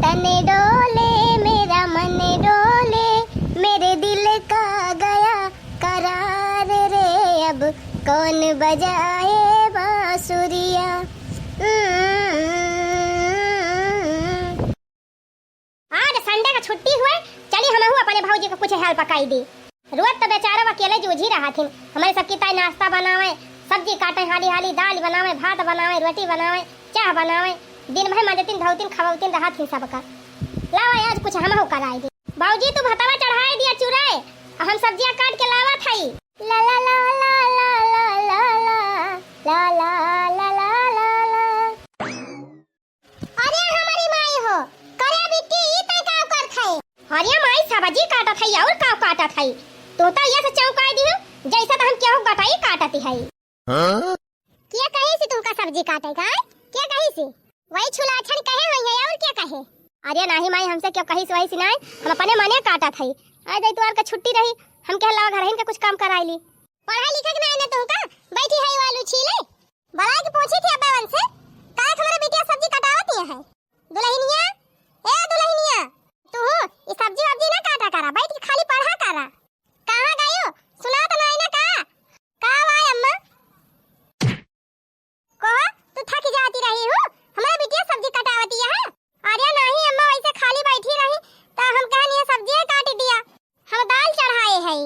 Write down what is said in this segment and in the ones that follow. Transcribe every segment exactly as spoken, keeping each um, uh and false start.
तन डोले, मेरा मन डोले, मेरे दिल का गया करार रे, अब कौन बजाए बांसुरिया। आज Sunday का छुट्टी हुए, चली हमहू अपने भौजी को कुछ हेल्प पकाई दी। रोज तो बेचारा अकेले जूझी रहत हिन। हमरे सबकी ताई नाश्ता बनावे, सब्जी काटे हाली हाली, दाल बनावे, भात बनावे, रोटी बनावे, चाह बनावे। दिन भर मजतिन, धोतिन, खवौतिन रहत हिन सबका। लावा आज कुछ हमहू कराई दी। भौजी तू भतवा चढ़ाई दिया चूल्हे, अब हम सब्जिया काट के लावत हई। ला ला ला। अरे हमारी माई हो, करे बिट्टी, ई तै का करत है? अरे माई, सब्जी काटत है और का काटत है? तू तो ये से चौंकाई दी हो, जैसे तो हम केहू गटाई काटत है। हाँ? के कही सी तुमका सब्जी काटे का? के कही सी? वही छुलाछन कहे होई है और के कहे? अरे नाही माई, हमसे क्यों कही सी वही सी नाही, हम अपने मने काटत है। आज इतवार का छुट्टी रही, हम कह लावा घरहिन के कुछ काम कराई ली। पढ़ा लिखा के नाही ना तुमका, बैठी है आलू छीले। बलाय के पूछी थी अब्बा वन से, काहे हमारे बिटिया सब्जी कटावत ही है? दुलहिनिया, ए दुलहिनिया, तू ई सब्जी वब्जी ना काटा करा, बैठ के खाली पढ़ा करा। कहाँ गयो? सुनात नाही ना का? का वाय अम्मा? कहो, तू थक जाती रही हो, हमारे बिटिया सब्जी कटावती है। अरे नाही अम्मा, वैसे खाली बैठी रही, तो हम कहन ये सब्जी काट दिया। हम दाल चढ़ाए है।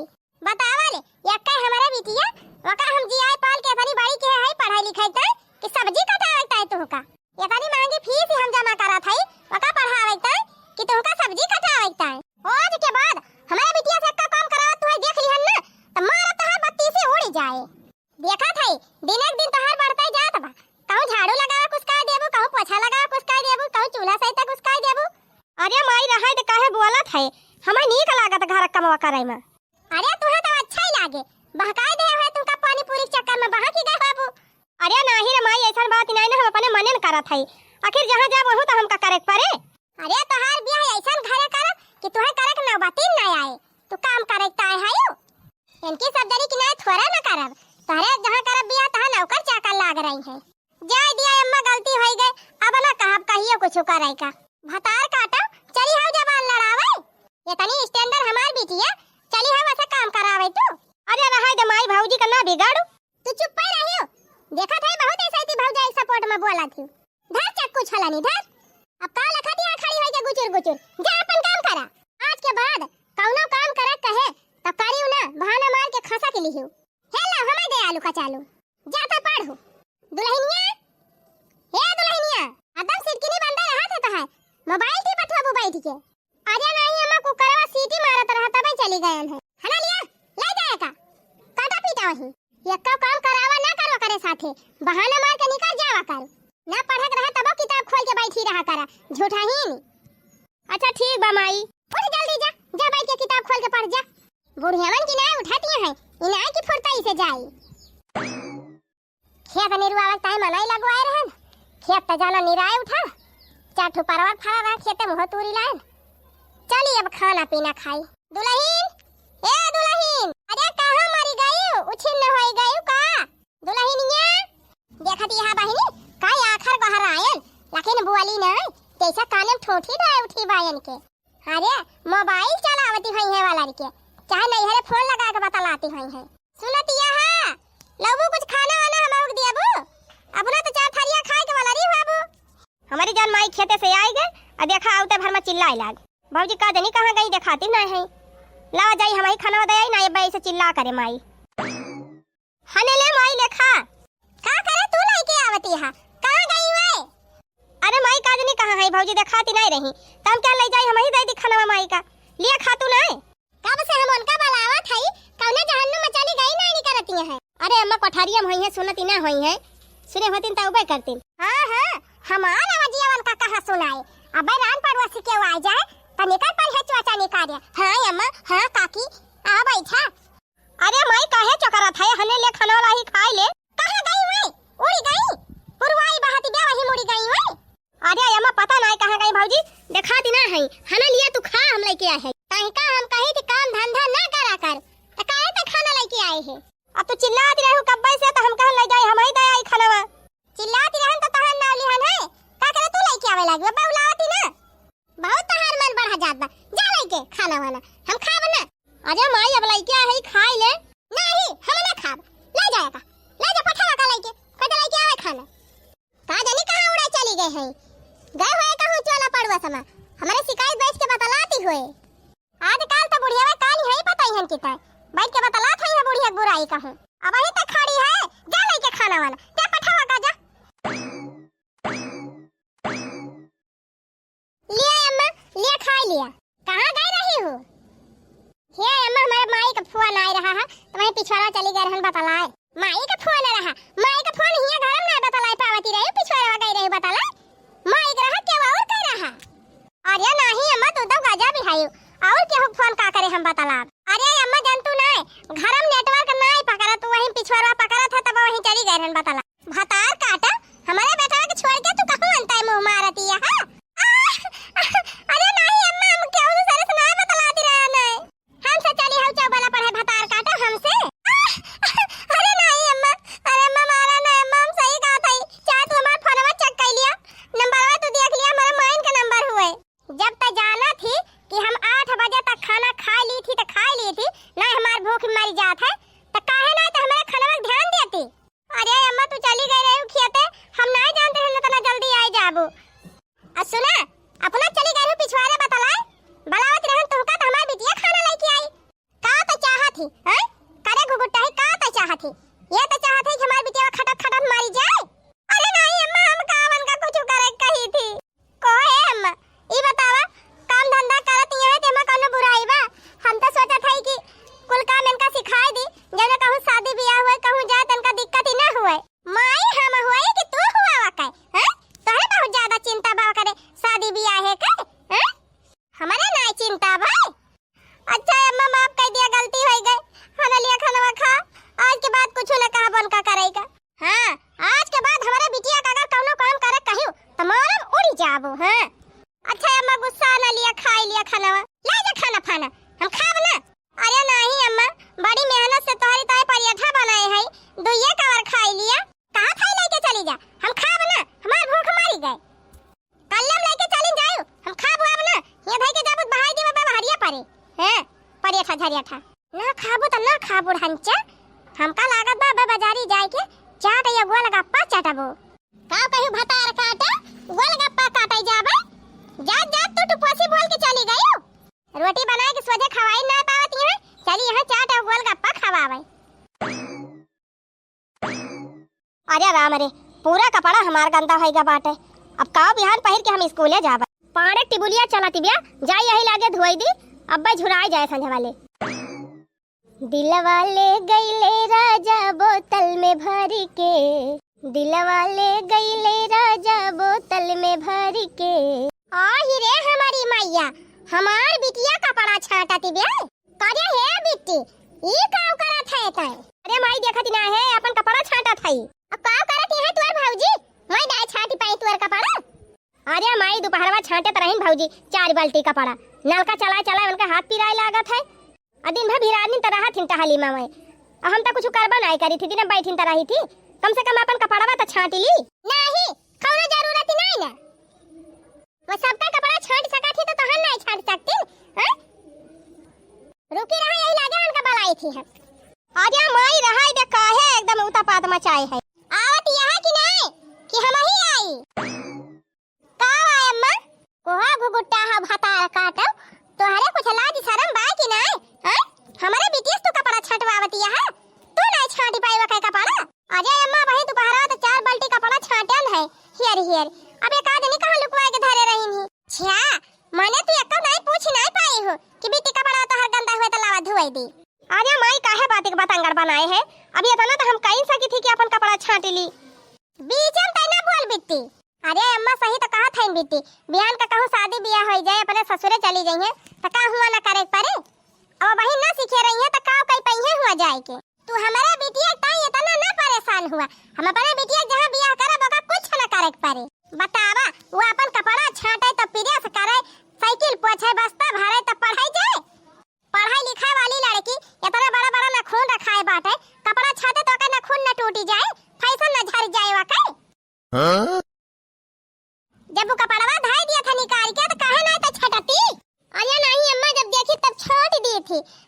बतावा ले, यक्का हमारे बिटिया, वका हम जियाए पाल के इतनी बड़ी के है, पढ़ाई लिखाई तय कि सब्जी कटावे तय तुहका। इतनी महंगी फीस ही हम जमा करत है, वका पढ़ावे तय कि तुहका सब्जी कटावे तय। आज के बाद हमारे बिटिया से यक्का काम करावत तुहे देख लिहन ना, तो मारत तोहार बत्तीसी उड़ जाए। देखत है, दिन एक दिन तोहार बढ़ते जात बा। कहूँ झाड़ू लगावे कुछ कह देबू, कहूँ पोछा लगावे कुछ कह देबू, कहूँ चूल्हा सहिता कुछ कह देबू। अरे माई, रहे दे, काहे बोलत है? हमें नीक लागत घर कमवा करे में। अरे तुहे तो अच्छा ही लागे, बहकाई दे है तुमका पानी पूरी के चक्कर में बहा की गए बाबू। अरे नाही रे माई, ऐसन बात नहीं ना, हम अपने मने न करत है। आखिर जहाँ जाब वहूँ तो हमका करे के पड़े। अरे तोहार बियाह ऐसन घरे कर कि तुहे करे के नौबती न आए, तू काम करे के ताए है। इनकी सब जनी की नाय थोड़ा न करब। तहरे जहाँ करब बियाह, तहाँ नौकर चाकर लाग रही है। जाय दिया अम्मा, गलती होई गए, अब न कहब कहियो कुछ करे का। भतार काटो, चली हाउ जबान लड़ावे। इतनी standard हमार बिटिया, चली हाउ ऐसा काम करावे तू। अरे रहे दे माई, भौजी का ना बिगाड़ू। तू चुप्पे रहियो, देखत है बहुत ऐसा थी भौजाई support में बोला थी। धर चक्कू छलानी धर। अब का लखत यहाँ खड़ी होई के गुचुर गुचुर, जा अपन काम करा। आज के बाद कौनो काम करे कहे तो करियो ना, बहाना मार के खसा के लिहियो। हे ला हमें दे आलू कचालू, जा तो पढ़ो। दुलहिनिया, हे दुलहिनिया, एकदम सिटकिनी बंदा रहत है तो है, mobile टिपत हुआ बैठ के। अरे नाही अम्मा, कुकरवा सीटी मारत रहा तबे चली गयन है। हना लिया, ले जाए का? काटा पीटा वही। यक्का काम करावा ना करो करे साथे, बहाना मार के निकल जावा कर। ना पढ़क रहा तबो किताब खोल के बैठी रहा करा, झूठा ही नी। अच्छा ठीक बा माई। उठ जल्दी जा, जा बैठ के किताब खोल के पढ़ जा। बुढ़ियावन की ना उठाती है, इनाय की फुर्ताई से जाई। खेत निरुआवल ताई मनई लगवाए रहन। खेत त जाना निराए उठा। चार ठो परवर फरा रहा खेते मुँह तूरी लाइन। चली अब खाना पीना खाई। दुलहिन, ए दुलहिन, अरे कहाँ मरी गयू? उछिन्न होई गयू का? दुलहिनिया, देखत यहाँ बहिनी, का आखर बहर आयन, लेकिन बोली नहीं, जैसा काने में ठोठी ना उठी बायन के। अरे, mobile चलावती होई है वाला के, चाहे नैहरे phone लगा के बतलाती होई है। सुनत यह, लबू कुछ खाना वाना हम लोग दियाबू, अपना तो चार थरिया खाए के वाला रही बाबू। हमारी जान माई खेते से आई गए, आ देखा आवते भर में चिल्लाए लाग, भौजी का जनी कहाँ गई, देखाती नहीं है, लावा जाई हम ही खाना दे आई ना, ये बाई से चिल्ला करे माई। हने ले माई लेखा। का करे तू लइके आवती हा? कहाँ गई वे? अरे माई का जनी कहाँ है भौजी, देखाती नहीं रही। त हम क्या ले जाई, हम ही दे दी खानवा माई का। लिए खा तू नहीं। कब से हम उनका बलावत हई, कौने जहन्नुम में चली गई नहीं निकरती हैं। अरे अम्मा कोठारिया में होई है, सुनती ना होई है। सुने होतीन त उबे करतीन। हाँ, हाँ, हमार आवाजिया उनका कहाँ सुनाए। अबे रान पड़ोसी के आ जाए, त निकर पर है चोचा निकारे। हाँ अम्मा, हाँ काकी, आ बैठा। अरे माई, काहे चकरात है? हने ले खाना वाला ही खाई ले। कहाँ गई हुई? उड़ी गई? पुरवाई बहती बे, वही मुड़ी गई हुई। अरे अम्मा, पता नहीं कहाँ गई भौजी, देखाती ना है। हने लिया तू खा, हम लेके आए हैं। तहीं का हम कही थी काम धंधा ना करा कर, त काहे ते खाना लेके आए हैं? अब तू चिल्लाती रहू कब्बे से, तो हम कहन ले जाए, हम ही दे आई खानवा। चिल्लाती रहन तो तहन ना लिहन है, का करे तू लेके आवे लागी? अब्बे उलावती ना। बा। जा लइके खाना वाना, हम खाब ना। अरे माई, अब लइके आ है, खाई ले। नहीं, हम ना खाब। ले जाए का, ले जा पठावा का लइके, कह दे लइके आवे खाना। का जानी कहाँ उड़े चली गए हैं, गए होए कहूँ चोला पड़ुआ समा, हमरे शिकायत बैठ के बतलाती होए। आजकल तो बुढ़िया काल है पता ही हन किता, बैठ के बतलात है बुढ़िया बुराई कहूँ। अब वही तक खड़ी है, जा लइके खाना वाना, जा पठावा का जा। लिया अम्मा, लिया खाई लिया। कहाँ गई रही हो? हे अम्मा, हमारे माई का फोन आए रहा है, तो वहीं पिछवाड़ा चली गए रहन बतलाए। माई का फोन रहा, माई का फोन हिया घर में ना बतलाए पावती रही, पिछवाड़ा गई रही बतलाए। माई का रहा, केहू और का रहा? अरे नहीं अम्मा, तू तो गजब ही है, और केहू फोन का करे हम बतलाब? अरे अम्मा, जान तू ना, घर में network ना पकड़ा, तू वहीं पिछवाड़ा पकड़ा था, तब वहीं चली गए रहन बतला। भतार काटा, हमारे बेटवा के छोड़ के तू कहूँ अंतै मुँह मारती है, हाँ? आह! अरे नहीं अम्मा, हम केहू दूसरे से नहीं बतलाती रहे नहीं। हमसे चली हऊ चौबला पढ़े भतार काटा हमसे। आह! अरे नहीं अम्मा, अरे अम्मा मारा नहीं अम्मा, हम सही कहा था। चाहे तू हमार फोनवा check कर लिया, नंबरवा तू देख लिया, हमारे माइन का नंबर हुए। जब तै जानत ही कि हम आठ बजे तक खाना खाई ली थी तो खाई ली थी, नहीं हमार भूख मर जात है, तो काहे नहीं तो हमारे खानवा के ध्यान देती। अरे अम्मा, तू चली गई रही खेते, हम नाहीं जानते हैं इतना जल्दी आई जाबू। और सुना, अपना चली गई हूँ पिछवारे बतलाए, बलावत रहन तुहका तो हमार बिटिया खाना लेके आई। का तो चाहत ही, हैं? करे घुघुट्टा ही, का तो चाहत ही? ये तो चाहत ही कि हमार बिटिया खटत खटत मारी जाए। अरे नहीं अम्मा, हम का उनका कुछ करे कही थी। कहो ए अम्मा, ई बतावा, काम धंधा करत ही है, तेमा कौनो बुराई बा? हम तो सोचत हई कि कुल काम इनका सिखाई दी, जौने कहूँ शादी बियाह हुए, कहूँ जाए, तनका दिक्कत ही ना हुए। माई हम हुए कि तू हुआ वा के, हैं? तोहरे बहुत ज्यादा चिंता बा करे शादी बियाह है के, हैं? हमारे ना चिंता भाई। अच्छा अम्मा, माफ कर दिया, गलती हो गई। खाना लिया, खाना खा, आज के बाद कुछ ना कहब उनका करे का। हाँ, आज के बाद हमारे बिटिया का अगर कौनो काम करे कहियो, तो मारम उड़ी जाबो, हाँ। अच्छा अम्मा, गुस्सा ना लिया, खाई लिया खाना, ले जा खाना फाना, हम खाब ना। अरे नहीं अम्मा, बड़ी मेहनत से तोहरी ताई पराठा बनाए है, दुइये कवर खाई लिया। कहाँ खाई लेके चली जा, हम खाब ना, हमार भूख मारी गए। कल्लम लेके चली जायु, हम खाब वाब ना, ये धई के जाबू बहाई देबा बहरिया परे। हैं, परेठा झरियाठा। ना खाबू त ना खा बुढ़ंचा, हमका लागत बा अबे बाजारी जाए के चाट या गोलगप्पा चटबो। का कहियो भतार काटा, गोलगप्पा काटे जाबे? जात जात तू टुपोसी बोल के चली गयू। रोटी बनाए के सोझे खवाई ना पावत यहाँ, चली यहाँ चाट या गोलगप्पा खवावे। अरे राम रे, पूरा कपड़ा हमार गंदा होइगा बाटे। अब काव बिहान पहिर के हम स्कूले जाबे। पाड़े टिबुलिया चलती बिया, जाई यही लागे धोई दी, अब्बे झुराई जाए संझा वाले। दिलवा ले गईले राजा बोतल में भर के, दिलवा ले गईले राजा बोतल में भर के। आही रे हमारी मैया, हमार बिटिया कपड़ा छांटती बिया। करे हे बिट्टी, ई काव करत है तै? अरे माई, देखत ना है, अपन कपड़ा छांटत है। अब काव करत है तोर भौजी? मैं नाय छांटी पाई तोर कपड़ा। अरे माई, दोपहरवा छांटत रहीन भौजी चार बाल्टी कपड़ा, नलका चलाए चलाए उनका हाथ पिराए लागत है। आ दिन भर भिरानी त रहत हिन टहली मा मैं, आ हम त कुछ करबा नाय करी थी, दिन बैठिन त रही थी, कम से कम अपन कपड़वा त छांटी ली। नहीं, कौनो जरूरत ही नहीं ना। वो सबका कपड़ा छांट सकत ही तो तोहर नाय छांट सकती, हैं? रुकी रहा, यही लागे उनका बुलाई थी हम। अरे माई रहा दे, काहे एकदम उतापात मचाए है। आवत यहाँ की नहीं कि हम ही आई। का आय अम्मा? कोहा घुघुट्टा हा भतार काटो, तोहरे कुछ लाज शरम बा कि नाय? हैं? हमरे बिटिया से तू कपड़ा छांटवावती है, तू नाय छांटी पाई वकै कपड़ा। अरे अम्मा, वही दोपहरा तो चार बाल्टी कपड़ा छांटन है, हियर हियर। अब एक आदमी कहाँ लुकवाए के धरे रहीन ही? छ्या, मने तू एको नाय पूछ नाय पाई हो कि बिट्टी कपड़ा तोहर गंदा हुए तो लावा धुआई दी। अरे माई, काहे बात के बतंगड़ बनाए है? अभी इतना तो हम कही सकी थी कि अपन कपड़ा छांटी ली। बीच में तै ना बोल बिट्टी। अरे अम्मा, सही तो कहत हईन बिट्टी, बिहान का कहूँ शादी बियाह होई जाए, अपने ससुरे चली जइहें, तो का हुआ ना करे के परे? अब वही ना सीखे रही है, तो का कई पइहे हुआ जाए के? तू हमारे बिटिया ताई इतना ना परेशान हुआ, हम अपने बिटिया जहाँ बियाह करब, ओका कुछ ना करे के परे। बतावा, वो अपन कपड़ा छांटे तो प्रेस करे, साइकिल पोछे, बस्ता भरे तो पढ़ाई जाए। पढ़ाई लिखाई वाली लड़की, इतना बड़ा बड़ा नखून रखाए बाटे, कपड़ा छाटे तो ओकर नखून न टूटी जाए, फैशन न झर जाए ओकर। हाँ? जब वो कपड़वा धर दिया था निकाल के, तो काहे ना तो छटती?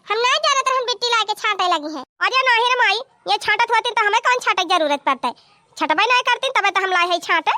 हम नाहीं जानत रहन बिट्टी लाइके छाँटे लगी हैं। अरे नाहीं रे माई, ये छाँटत होतिन त हमें कौन छाँटे के जरूरत पड़तै? छटबै नाहीं करतिन तबै त हम लाए हैं छाँटे।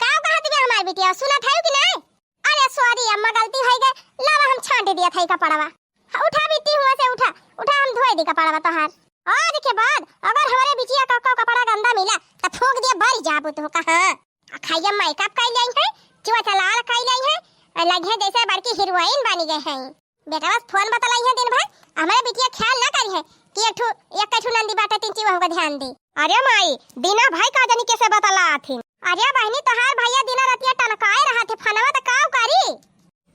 का कहत बिया हमार बिटिया, सुनत है कि नाहीं? अरे sorry अम्मा, गलती होइ गै, लावा हम छाँट दियत है कपड़वा। उठा बिट्टी हुआँ से उठा, उठा हम धोए दी कपड़वा तोहार। आज के बाद अगर हमरे बिटिया का, का कपड़ा गंदा मिला त फूँक दिया, बरी जाबू तू कहाँ। आ खाइया makeup कइ लाई है, चुआ चलाल कइ लाई है, लगे जैसे बड़की heroine बनी गए हैं। बेटवा से फोन बतलाई है दिन भर, हमरे बिटिया ख्याल ना करी है कि एक ठो, एक ठो नंदी बाटे तीन चीज का ध्यान दी। अरे माई, दीना भाई का जानी कैसे बतलाथिन। अरे बहिनी, तोहार भैया दिना रतिया टनकाए रहत है, फोनवा त काव करी?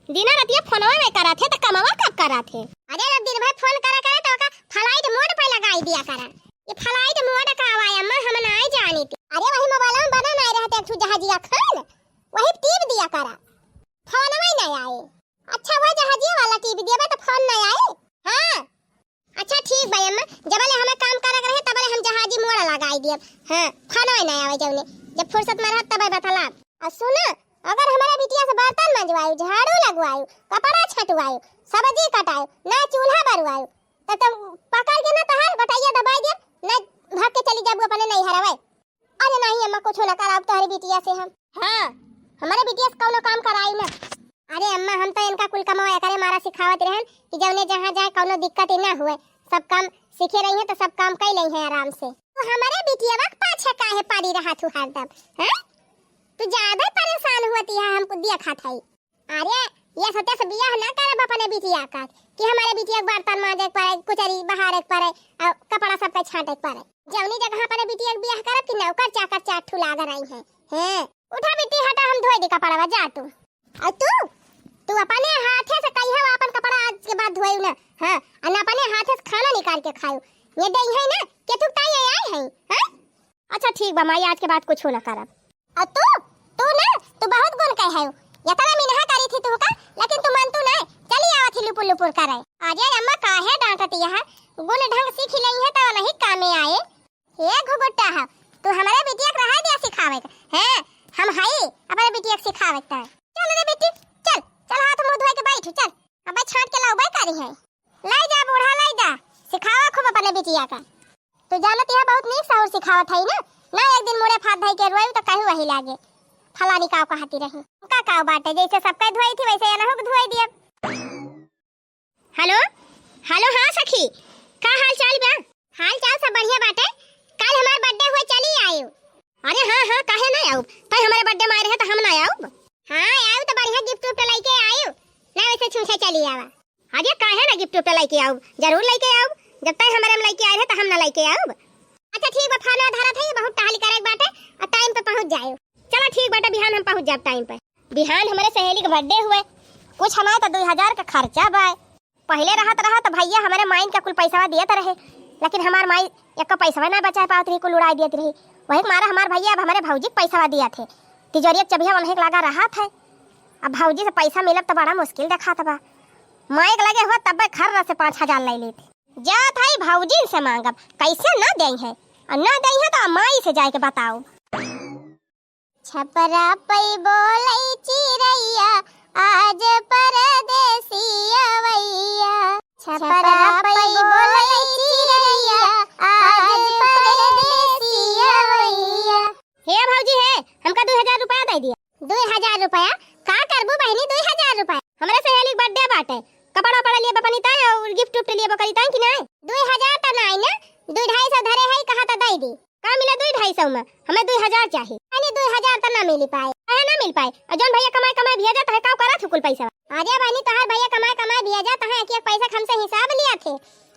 दिना रतिया फोनवा में करत है त कमवा कब करत है? अरे जब दिन भर फोन करा करे त ओका flight mode पे लगाई दिया करा। ये flight mode का आवा अम्मा, हम नाहीं जानी थी। अरे वही मोबाइल में बना नाहीं रहत एक ठो जहाजिया खान, वही टीप दिया करा, फोनवा ही नाहीं आए। अच्छा, वह जहाजिया वाला टीप दिया बा त फोन नाहीं आए। हाँ, अच्छा ठीक बा अम्मा, जबले हमें काम करे के रहे तबले हम जहाजी mode लगाई दियब। हाँ, फोनवा ही नाहीं आवे जौने, जब फुर्सत में रहब तबे बतलाब। और सुनो, अगर हमारे बिटिया से बर्तन मंजवायु, झाड़ू लगवायु, कपड़ा छटवायु, सब्जी कटायु, ना चूल्हा बरवायु, तब तुम पकड़ के ना तोहार बटैया दबाई दियब, ना भाग के चली जाबू अपने नैहरवे। अरे नाहीं अम्मा, कुछ ना कराब तोहरे बिटिया से हम। हाँ, हमरे बिटिया से कौनो काम कराई ना। अरे अम्मा, हम तो इनका कुल कमवा एकरे मारा सिखावत रहन कि जौने जहाँ जाए कौनो दिक्कत ही ना हुए, सब काम सीखे रही है तो सब काम कइ लई है आराम से। तू हमरे बिटिया के पाछे काहे पड़ी रहत हू हरदम, हैं? तू ज्यादा परेशान होती है, हमको देखत है। अरे, ये सोचे से बियाह ना करब अपने बिटिया का कि हमारे बिटिया के बर्तन मांजे के पड़े, कुचरी बहारे के पड़े, और कपड़ा सब के छांटे के पड़े। जौनी जगह अपने बिटिया के बियाह करब कि नौकर चाकर चार ठू लाग रही हैं। हैं? उठा बिट्टी, हटा, हम धोए दी कपड़वा, जा तू। और तू, तू अपने हाथे से कहिया अपन कपड़ा आज के बाद धोए ना, हाँ, और ना अपने हाथे से खाना निकाल के खायो। ये दे है ना, के तू ताई आए हैं, हाँ? अच्छा ठीक बा माई, आज के बाद कुछ ना करब। और तू, तू ना, तू बहुत गुण कहे हो। इतना मिनहा करी थी तू का, लेकिन तू मन तू ना, चली आवत ही लुपुर लुपुर करे। अरे अम्मा, काहे डांटती है? गुण ढंग सीख लेई है तो नहीं कामे आए। हे घुघुट्टा है, तू हमारे बिटिया के रहा दिया सिखावे के। हैं, हम हई अपने बिटिया के सिखावे के। चल रे बेटी, चल, चल हाथ मुंह धोए के बैठ, चल। अब छांट के लाओ, करी है। लाई जा बूढ़ा, लाई जा, सिखावा खूब अपने बिटिया का। तू जानत यह बहुत नीक सहूर सिखावत है ना, ना एक दिन मुड़े फात धई के रोई तो कहीं वही लागे, फलानी का कहती रही। का का बाटे, जैसे सबका धोई थी वैसे एनहू के धोई दियब। हेलो, हेलो, हाँ सखी, का हाल चाल बा? हाल चाल सब बढ़िया बाटे। कल हमार birthday हुआ, चली आयु। अरे हाँ हाँ, काहे ना आउब? तै हमारे birthday में आए रहे तो हम ना आउब? हाँ, आयु तो बढ़िया gift उफ्ट लेके आयु, ना वैसे छूछे चली आवा। अरे काहे ना gift उफ्ट लेके आउब? जरूर लेके आउब। जब तै हमारे में लेके आए रहे तो हम ना लेके आउब? अच्छा ठीक बा, फोन धरत है, बहुत टहली करे के बाटे और time पे पहुँच जायु। चला ठीक बाटे, बिहान हम पहुँच जाब time पे। बिहान हमारे सहेली के birthday हुए, कुछ हमारे तो दुई हजार का खर्चा बा। पहिले रहत रहत भैया हमारे माइन के कुल पैसवा दियत रहे, लेकिन हमार माई एक पैसवा ना बचाए पावत रही, कुल उड़ाई दियत रही। वही के मारा हमार भैया अब हमारे भौजी के पैसवा दियत है, तिजोरिया के चबिया उन्हें के लगा रहत है। अब भौजी से पैसा मिलब तो बड़ा मुश्किल देखात बा। माई के लगे हुआ तब खर्र से पाँच हजार ले लेते। जात है भौजी से मांगब, कैसे ना देई है, और ना देई है तो माई से जाए के बताओ। छपरा पै बोलै चिरैया, आज परदेसी अवैया। छपरा पै बोलै चिरैया, आज परदेसी अवैया। हे भौजी हे, हमका दुई हजार रुपया दे दिया। दुई हजार रुपया? का करबू बहिनी दुई हजार रुपया? हमरे सहेली के birthday बाटे, कपड़ा उपड़ा लिए बपनी ताई और gift उफ्ट लिए बकरी ताई कि नाई? दुई हजार त नाई ना, दुई ढाई सौ धरे है, कहा त दे दी। का मिला दुई ढाई सौ में? हमें दुई हजार चाही। अरे दुई हजार त ना मिली पाए। काहे ना मिल पाए? और जौन भैया कमाए कमाए भेजत है, का करत है कुल पैसा? अरे बहनी, तोहार भैया कमाए कमाए भेजत है, एक एक पैसा हमसे हिसाब लिया थे,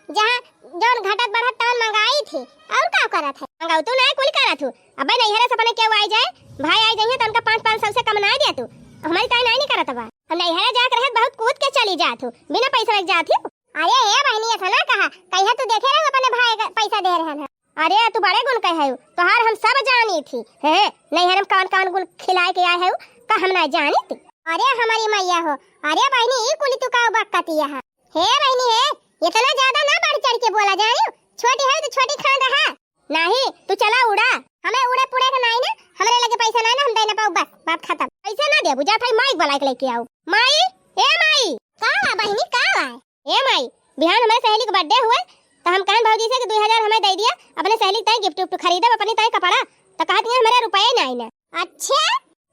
जहाँ जौन घटत बढ़त तौन मंगाई थे, और का करत है? मंगाऊ तू ना कुल करत हो। अबे नैहरे से अपने केहू आई जाए, भाई आई जाइए तो उनका पाँच पाँच सौ से कम ना दिया तू। हमारी ताई नाई नहीं करत बा। हम नैहरे जाके रहत बहुत कूद के चली जात हो, बिना पैसा लेके जात हो। अरे हे बहनी, ऐसा ना कहा, कहिया तू देखे रहो अपने भाई का पैसा दे रहन है। अरे तू बड़े गुण कहे हो, तोहार हम सब जानी थी। हैं, नैहर में कौन कौन गुण खिलाए के आए हो, का हम ना जानी थी? अरे हमारी मैया हो, अरे बहनी, ई कुली तू का बकतिया है? हे बहनी हे, इतना ज्यादा ना बढ़ चढ़ के बोला जानी, छोटी है तो छोटी खान रहा। नहीं, तू चला उड़ा। हमें उड़े पुड़े के नाई ना, हमरे लगे पैसा नाई ना, हम दे ना पाऊ, बस, बात खत्म। पैसा ना देबू, जा थाई माई के बुला के लेके आऊ। माई, ए माई। का बा बहिनी, का बा? ए माई, बिहान हमरे सहेली के birthday हुए, त हम कहन भौजी से कि दुइ हजार हमें दइ दिया, अपने सहेली के ताईं gift उफ्ट खरीदब, अपने ताईं कपड़ा। त कहत हियाँ हमरे रुपये नाहीं ना। अच्छा?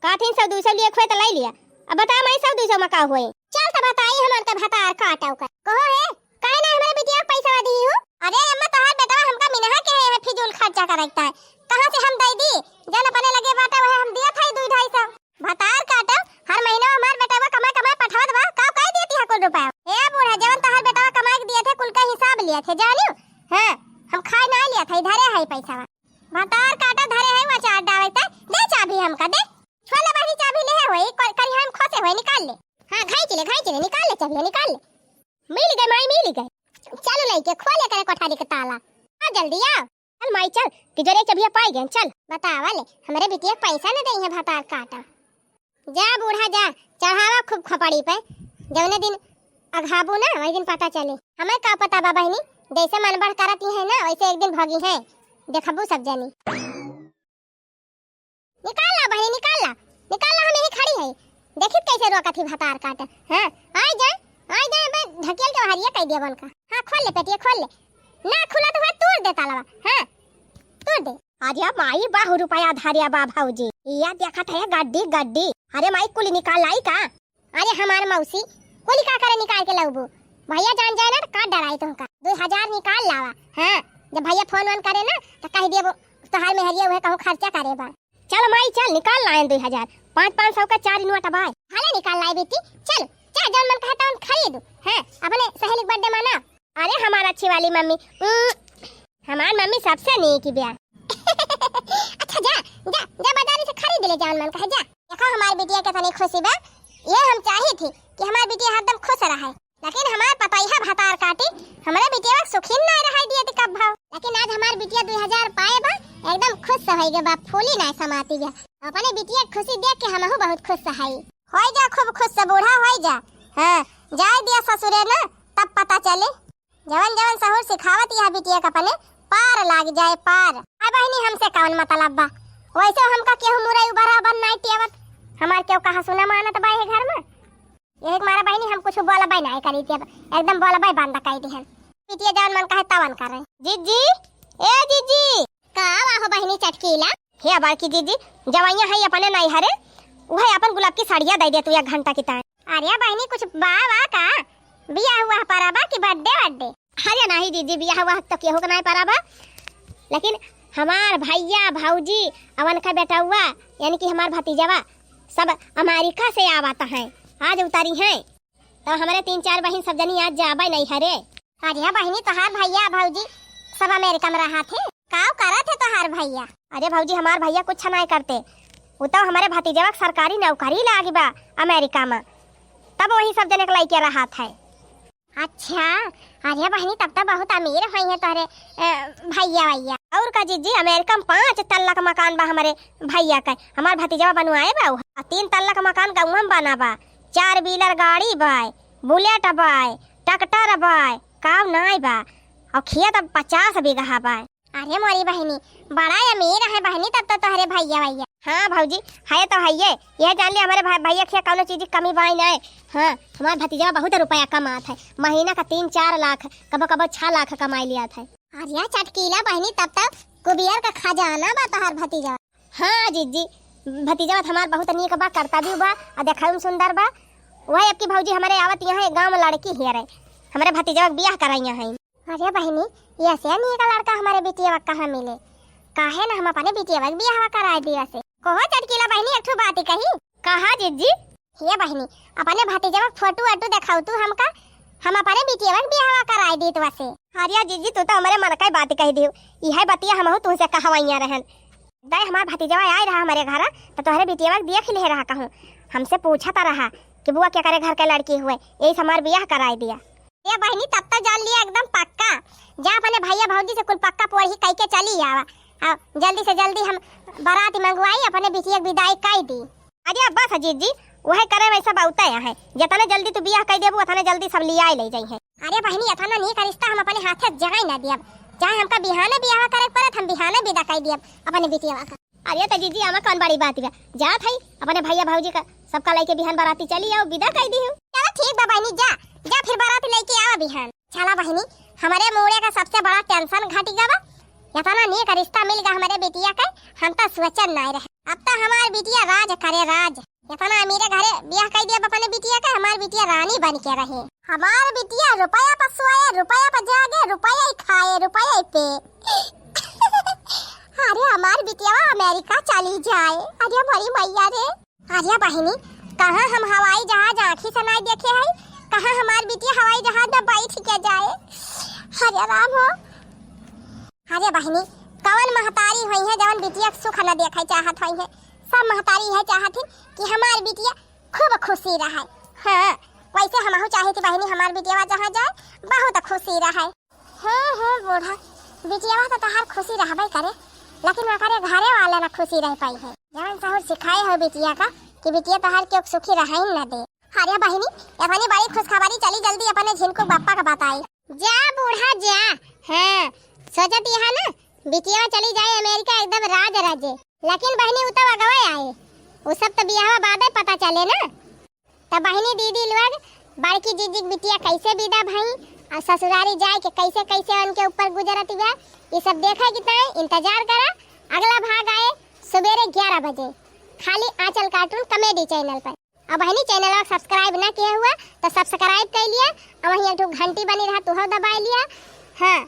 कहत हिन सौ दुइ सौ लिए खोए त लइ लिया। अब बता माई सौ दुइ सौ में का होए? चल त बताई हमन के भतार काटव का। कहो हे, काहे ना हमरे बिटिया के पैसा दिही हो? अरे अम्मा तोहार बेटवा हमका मिनहा के है, है फिजूल खर्चा करत है। कहाँ से हम दइ दी? जौन अपने लगे बाटे वह हम दियत है दुइ ढाई सौ। भतार काटव, हर महीना हमार बेटवा कमाए कमाए पठावत बा, का कइ देती है कुल रुपया? ए बूढ़ा, जवन तोहार बेटवा कमाए के दिए थे, कुल का हिसाब लिए थे, जानियो? हाँ, हम खाए ना लिए थे, धरे है पैसा। भतार काटव, धरे है, वो अचार डाले थे, दे चाबी हमका, दे। छोले बहनी चाबी ले है वही, को-, करी हम खोसे हुए, निकाल ले। हाँ, घाई चले, घाई चले, निकाल ले चाबी, निकाल ले। मिल गए माई, मिल गए। चलो लइके, खोले करे कोठारी के ताला। आ जल्दी आओ। चल माई चल, तिजोरी चबिया पाई गए, चल। बतावा ले, हमरे बिटिया पैसा न दई है भतार काटा। जा बूढ़ा जा, चढ़ावा खूब खोपड़ी पे, जवने दिन अघाबू ना वही दिन पता चली। हमें का पता बा बहिनी, जैसे मन बढ़ करत ही है ना वैसे एक दिन भगी है, देखबू सब जनी। निकाल ला बहिनी, निकाल ला, निकाल ला, हम यही खड़ी है। देखित कैसे रोकत ही भतार काट। हाँ, आइ जाए, आइ जाए, अबे ढकेल के बहरिया कइ दिया बन का। हाँ, खोल ले पेटिया, खोल ले। ना खुला तो हुआ तूर दे तालाबा। हाँ, तूर दे। अरे माई, बाहु रुपया धरिया बा भौजी। या देखत है गड्डी, गड्डी। अरे माई, कुली निकाल लाई का? अरे हमार मौसी, कुली का करे निकाल के लउबू? भैया जान जाए ना तो का डराई तुमका। दुइ हजार निकाल लावा। हाँ, जब भैया फोन वोन करे ना तो कह दिए वो तोहार मेहरिया उहे कहूँ खर्चा करे बा। चल माई चल, निकाल लायन दुइ हजार। पाँच पाँच सौ का चार नोट बाय। भले निकाल लाई बेटी, चल, चाहे जौन मन कहे तौन खरीद। हाँ, अपने सहेली के birthday मना। अरे हमार अच्छी वाली मम्मी, उम, हमार मम्मी सबसे नीक बिया। अच्छा जा, जा, जा बाजारी से खरीद ले जौन मन कहे, जा। देखो हमार बिटिया के तनी खुशी बा, ये हम चाही थी कि हमार बिटिया हरदम खुश रहे, लेकिन हमार पतोहिया भतार काटी, हमरे बिटिया सुखी ना रहे दिए थी कब भाव। लेकिन आज हमार बिटिया दुइ हजार पाए बा, एकदम खुश होई गे बा, फूली ना समाती बा। अपने बिटिया के खुशी देख के हमहू बहुत खुश हई। होई जा खूब खुश से बूढ़ा होई जा। हाँ, जाए दिया ससुरे ना, तब पता चले। जवन जवन सहूर सिखावत यह बिटिया के अपने पार लाग जाए पार। आ बहिनी हमसे कौन मतलब बा? वैसे हमका केहू मुरई उभरा बन नाई टियावत। हमार केहू कहा सुना मानत बा ये घर में। यही के मारा बहिनी हम कुछ बोलबे नाई करी थी, अब एकदम बोलबे बंद कर दिहन। बिटिया जवन मन कहे तवन करे। जीजी, ए जीजी। का आवा हो बहिनी चटकीला? हे बड़की जीजी, जवैया है अपने नैहरे, उहे अपन गुलाब की साड़िया दे दे तू एक घंटा की ताई। अरे बहिनी, कुछ बा, बा का? बियाह हुआ परा बा कि birthday, birthday? अरे नाही जीजी, बियाह हुआ तो केहू के नाही परा बा, लेकिन हमार भैया, भौजी, अवन का बेटौआ, यानी कि हमार भतीजवा, सब अमेरिका से आवत हैं, आज उतरी हैं। तो हमरे तीन चार बहिन सब जनी आज जाबे नैहरे। अरे बहिनी, तोहार भैया भौजी सब अमेरिका में रहत हैं। काव करत है तोहार भैया? अरे भौजी, हमार भैया कुछ नाय करते, वो तो हमरे भतीजवा के सरकारी नौकरी लागी बा अमेरिका में, तब वही सब जने के लइके रहत है। अच्छा, अरे बहिनी, तब तो बहुत अमीर होई है तोहरे, अ, भैया वैया। और का जीजी, अमेरिका में पाँच तल्ला का मकान बा हमरे भैया का, हमार भतीजवा बनवाए बा, आ तीन तल्ला का मकान गाँव में बना बा। चार wheeler गाड़ी by, bullet by, tractor by, काव नाय बा। और खेत अब पचास बीघा बाय। अरे मोरी बहिनी, बड़ा अमीर है बहिनी तब तो तोहरे भैया वैया। हाँ भौजी, है तो है ये। यह जान ले हमारे भाई, भैया के कौनो चीज की कमी बाय नाय। हाँ, हमार भतीजा बहुत रुपया कमात है, महीना का तीन चार लाख, कबो कबो छह लाख कमाई लियात है। अरे चटकीला बहिनी, तब तो कुबेर का खजाना बा तोहार भतीजा। हाँ जीजी, भतीजवा त हमार बहुत नीक बा, करता भी बा, आ देखावे में सुंदर बा। वही अब की भौजी हमरे आवत यहाँ एक गाँव में लड़की हेरे, हमरे भतीजवा के बियाह कराइया है। अरे बहिनी, ये से नीक लड़का हमरे बिटिया कहाँ मिले? काहे ना हम अपने बिटिया के बियाह कराए दिया से। कहो चटकीला बहिनी, एक ठो बात कही। कहा जीजी? हे बहिनी, अपने भतीजवा के फोटो वोटो देखाऊ तू हमका, हम अपने बिटिया के बियाह कराए दीत वसे। अरे जीजी, तू तो हमरे मन का ही बात कह दियो, इहे बतिया हमहू तुमसे कहवैया रहन। दाई, हमार भतीजवा आए रहा हमरे घर, तो तोहरे बिटिया के देख ले रहा कहूँ, हमसे पूछत रहा कि बुआ केकरे घर के लड़की हुए, यही से हमार बियाह कराए दिया। ए बहिनी, तब तो जान लिया एकदम पक्का। जा अपने भैया भौजी से कुल पक्का पोरही कह के चली आवा। आ, जल्दी से जल्दी हम बारात मंगवाई, अपने बिटिया के विदाई कई दी। अरे बस जीजी, वही करे वैसा बहुते है। जितने जल्दी तू बियाह कई देबू, उतने जल्दी सब लियाए ले जाई है। अरे बहिनी, इतना नीक रिश्ता हम अपने हाथे जाए ना दियब। चाहे हमका बिहाने बियाह करे के पड़त, हम बिहाने विदा कई दियब अपने बिटिया का। अरे तो जीजी, आमा कौन बड़ी बात बा? जात है अपने भैया भौजी का सबका लेके बिहान बाराती चली आओ, विदा कई दी हूँ। चलो ठीक बा बहिनी, जा, जा फिर बाराती लेके आवा बिहान। चला बहिनी, हमरे मुड़े का सबसे बड़ा tension घटि गवा। इतना नीक रिश्ता मिल गा हमरे बिटिया के, हम तो सोचन नाहीं रहे। अब तो हमार बिटिया राज करे, राज। इतना अमीरे घरे बियाह कइ दिया अपने बिटिया के, हमार बिटिया रानी बन के रहे। हमार बिटिया रुपया पर सोए, रुपया पर जागे, रुपया ही खाए, रुपया ही पे। अरे हमार बिटिया अमेरिका चली जाए। अरे हमारी मैया रे। अरे बहिनी, कहाँ हम हवाई जहाज आँखी से नाहीं देखे हई, कहाँ हमार बिटिया हवाई जहाज में बैठ के जाए। अरे राम हो। अरे बहिनी, कवन महतारी होइहैं जवन बिटिया के सुख न देखे चाहत होइहैं? सब महतारी यह चाहत हिन कि हमार बिटिया खूब खुशी रहे। हाँ, वैसे हमहू चाहे थी बहिनी हमार बिटिया जहाँ जाए बहुत खुशी रहे। हाँ हाँ बूढ़ा, बिटिया तो तहार खुशी रहबे करे, लेकिन ओकरे घरे वाला ना खुशी रह पाइहैं। जवन सहूर सिखाए हो बिटिया का कि बिटिया तहार क्यों सुखी रहे न दे। अरे बहिनी, अपनी बड़ी खुशखबरी चली जल्दी अपने झिनकू बापा का बताई। जा बूढ़ा जा। हाँ, सोचत यहाँ ना बिटिया चली जाए अमेरिका एकदम राज राजे। लेकिन बहिनी उ तब अगवे आए, उ सब तो बियाहवा बादे पता चले ना। तब बहिनी दीदी लोग बड़की जीजी के बिटिया कैसे विदा भई और ससुरारी जाए के कैसे कैसे उनके ऊपर गुजरत बा, ये सब देखे के ताई इंतजार करा। अगला भाग आए सवेरे ग्यारह बजे खाली आंचल cartoon comedy channel पर। अब बहिनी channel subscribe ना किए हुआ तो subscribe कर लिया और वहीं एक ठो घंटी बनी रहा तुहो दबाए लिया। हाँ,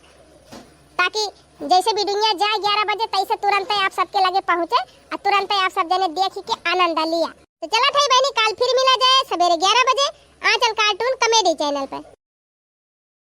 ताकि जैसे भी दुनिया जाए ग्यारह बजे तैसे तुरंत आप सबके लगे पहुँचे और तुरंत आप सब जने देखी के आनंद लिया। तो चला था बहिनी, काल फिर मिला जाए सवेरे ग्यारह बजे आंचल cartoon comedy channel पर।